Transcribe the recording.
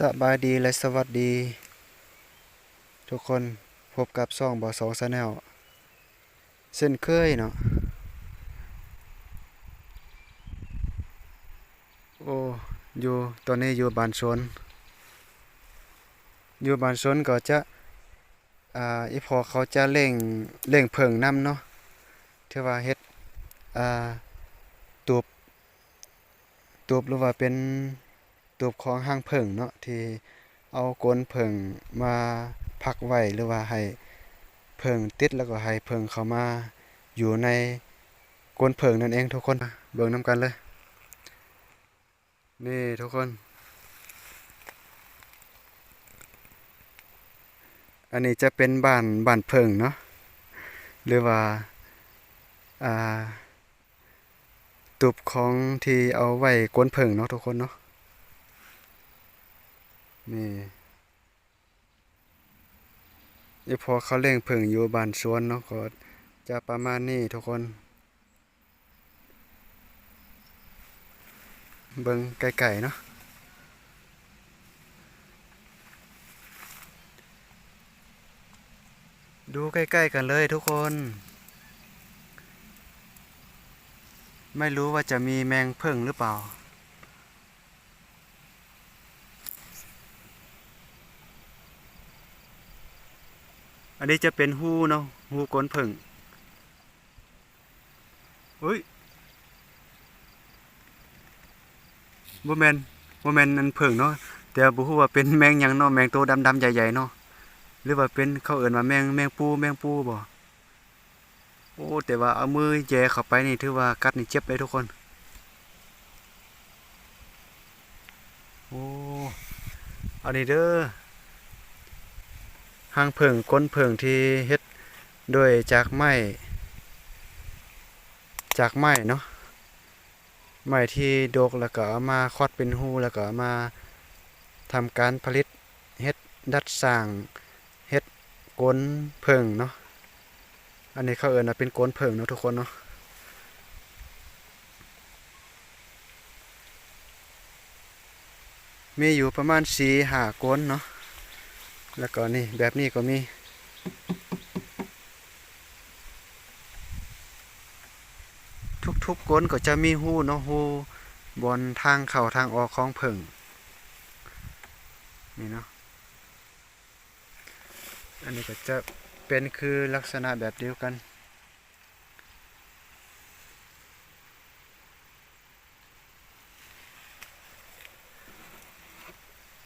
ສະບາຍດີ ແລະ ສະຫວັດດີທຸກຄົນ, ພົບກັບຊ່ອງບ່າວສອງ Channel ເຊັ່ນເຄີຍເນາະ. ໂອ້ ຢູ່ ຕອນນີ້ຢູ່ບ້ານສວນ, ຢູ່ບ້ານສວນກໍຈະ ອ່າ ອີ່ພໍ່ເຂົາຈະລ້ຽງ ລ້ຽງເຜິ້ງນຳເນາະ, ຖືວ່າເຮັດ ອ່າ ຕູບ ຕູບ ຫຼືວ່າເປັນຕູບຂອງຮັງເຜິ້ງເນາະ ທີ່ເອົາກົນເຜິ້ງມາພັກໄວ້ ຫຼືວ່າໃຫ້ເຜິ້ງຕິດ ແລ້ວກໍໃຫ້ເຜິ້ງເຂົ້າມາຢູ່ໃນກົນເຜິ້ງນັ້ນເອງທຸກຄົນ. ເບິ່ງນຳກັນເລີຍ. ນີ້ທຸກຄົນ, ອັນນີ້ຈະເປັນບ້ານ ບ້ານເຜິ້ງເນາະ ຫຼືວ່າ ອ່າ ຕູບຂອງທີ່ເອົາໄວ້ກົນເຜິ້ງເນາະທຸກຄົນເນາະ. ນີ້ ອີ່ພໍ່ເຂົາລ້ຽງເຜິ້ງຢູ່ບ້ານສວນເນາະ ກໍຈະປະມານນີ້ທຸກຄົນ. ເບິ່ງໃກ້ໆເນາະ, ດູໃກ້ໆກັນເລີຍທຸກຄົນ. ໄມ່ຮູ້ວ່າຈະມີແມງເຜິ້ງຫຼືເປົ່າ. ອັນນີ້ຈະເປັນຮູເນາະ, ຮູກົນເຜິ້ງ. ອຸ້ຍ ບໍ່ແມ່ນ ບໍ່ແມ່ນອັນເຜິ້ງເນາະ, ແຕ່ບໍ່ຮູ້ວ່າເປັນແມງຫຍັງເນາະ, ແມງໂຕດຳໆໃຫຍ່ໆເນາະ ຫຼືວ່າເປັນ ເຂົາເອີ້ນວ່າແມງ ແມງປູ ແມງປູບໍ? ໂອ້ ແຕ່ວ່າເອົາມືແຫຍ່ເຂົ້າໄປນີ້ ຖືວ່າກັດນີ້ເຈັບເດ້ທຸກຄົນ. ໂອ້ ອັນນີ້ເດີ ຮັງເຜິ້ງ ກົນເຜິ້ງທີ່ເຮັດດ້ວຍຈາກໄມ້ ຈາກໄມ້ເນາະ, ໄມ້ທີ່ດົກ ແລ້ວກໍເອົາມາຂອດເປັນຮູ ແລ້ວກໍເອົາມາທຳການຜະລິດ ເຮັດດັດສ້າງ ເຮັດກົນເຜິ້ງເນາະ. ອັນນີ້ເຂົາເອີ້ນວ່າເປັນກົນເຜິ້ງເນາະທຸກຄົນເນາະ. ມີຢູ່ປະມານສີ່ຫ້າກົນເນາະ, ແລ້ວກໍນີ້ ແບບນີ້ກໍມີ. ທຸກໆກົນກໍຈະມີຮູເນາະ, ຮູບ່ອນທາງເຂົ້າທາງອອກຂອງເຜິ້ງນີ້ເນາະ. ອັນນີ້ກໍຈະເປັນຄືລັກສະນະແບບດຽວກັນ.